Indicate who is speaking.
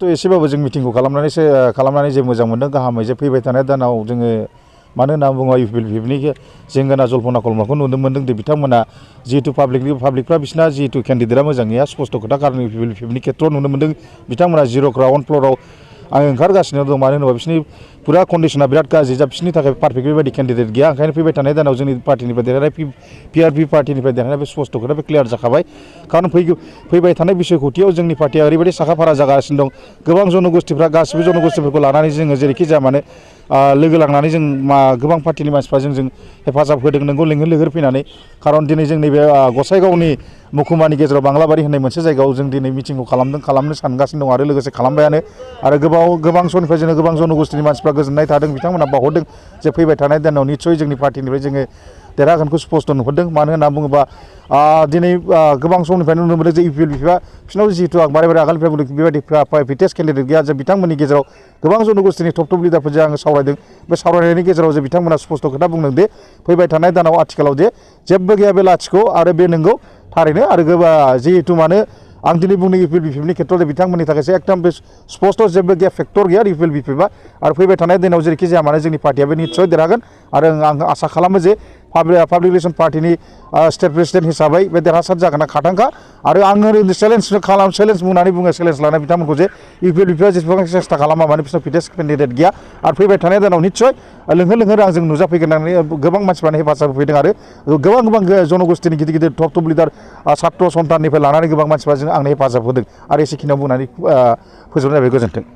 Speaker 1: तो एसेबाबो जों मिटिंखौ खालामनानै जे मोजां मोनदों गाहामै जे फैबाय थानाय दानाव जोङो मानो होनना बुङोबा इउपिएलपिनि जेंगोना जल्पना कलमाखौ नुनो मोनदों दि बिथांमोना जिहेतु पाब्लिकफ्रा बिसिना जिहेतु केन्डिडेटआ मोजां गैया स्पष्ट खोथा खारन इउपिएलपिनि खेथ्रआव नुनो मोनदों बिथांमोना जिर' ग्राउन्ड फ्ल'राव आं ओंखारगासिनो दं मानो होनोबा बिसिनि पुरा कन्डिशना बिराद गाज्रि जा बिसिनि थाखाय पारफेक्ट बेबायदि केन्डिडेट गैया ओंखायनो फैबाय थानाय दानाव जोंनि पार्टिनिफ्राय देरहानाय पिआरपि पार्टिनिफ्राय देरहानाय बे स्पष्ट खोथा बे क्लियार जाखाबाय खारन फैबाय थानाय बिसायख'थियाव जोंनि पार्टिया ओरैबायदि साखाफारा जागासिनो दं गोबां जन'गोष्ठिफ्रा गासिबो जन'गोष्ठिफोरखौ लानानै जोङो जेरैखि जाया मानो लोगो लांनानै जों गोबां पार्टिनि मानसिफ्रा जों हेफाजाब होदों नोंगौ लैहोर लैहोर फैनानै खारन दिनै जोंनि बे गसाइगावनि मुखुमानि गेजेराव बांलाबारि होननाय मोनसे जायगायाव जों दिनै मिटिंखौ खालामनो सानगासिनो दं आरो लोगोसे खालामबायानो आरो गोबां समनिफ्राय जोङो गोबां जन'गोष्ठिनि मानसिफ्रा गोजोननाय थादों बिथांमोना बावहरदों जे फैबाय थानाय दानाव निस्सय जोंनि पार्टिनिफ्राय जोङो देरहागोनखौ स्पष्ट नुहुरदों मानो होनना बुङोबा दिनै गोबां समनिफ्रायनो नुनो मोनदों जे इउपिएलपिआ बिसोरनाव जिहेतु आं बारे बारे आगोलनिफ्राय बुंदों बेबायदि फिटेस्ट केन्डिडेट गैया जे बिथांमोननि गेजेराव गोबां जन'गोष्ठिनि टप लिडारफोरजों आङो सावरायदों बे सावरायनायनि गेजेराव जे बिथांमोना स्पष्ट खोथा बुंदों दे फैबाय थानाय दानाव आथिखालाव जे जेबो गैया बे लाथिख' आरो बे नंगौ थारैनो आरो जिहेतु मानो आं दिनै बुंदों इउपिएलपिनि खेथ्रआव बिथांमोननि थाखायसो एकदम बे स्पष्ट जेबो गैया फेक्टर गैया इउपिएलपिआ आरो फैबाय थानाय दिनाव जेरैखि जाया मानो जोंनि पार्टियाबो निस्सय देरहागोन आरो आं आसा खालामो जे पाब्लिक रिलेसन पार्टिनि स्टेट प्रेसिडेन्ट हिसाबै बे देरहासार जागोना खाथांखा आरो आङो चेलेन्ज बुंनानै बुङो चेलेन्ज लानाय बिथांमोनखौ जे इउपिएलपिआ जेसेबां सेस्था खालामा मानो बिसोरनाव फिटेस्ट केन्डिडेट गैया आरो फैबाय थानाय दानाव निस्सय लोंहोर आंजों नुजाफैगोन होननानै गोबां मानसिफ्रानो हेफाजाब होफैदों आरो गोबां जन'गोष्ठिनि गिदिर टप लिडार सात्र सन्थाननिफ्राय लानानै गोबां मानसिफ्रा जों आंनो हेफाजाब होदों आरो एसेखिनियाव बुंनानै फोजोबनाय जाबाय गोजोन्थों।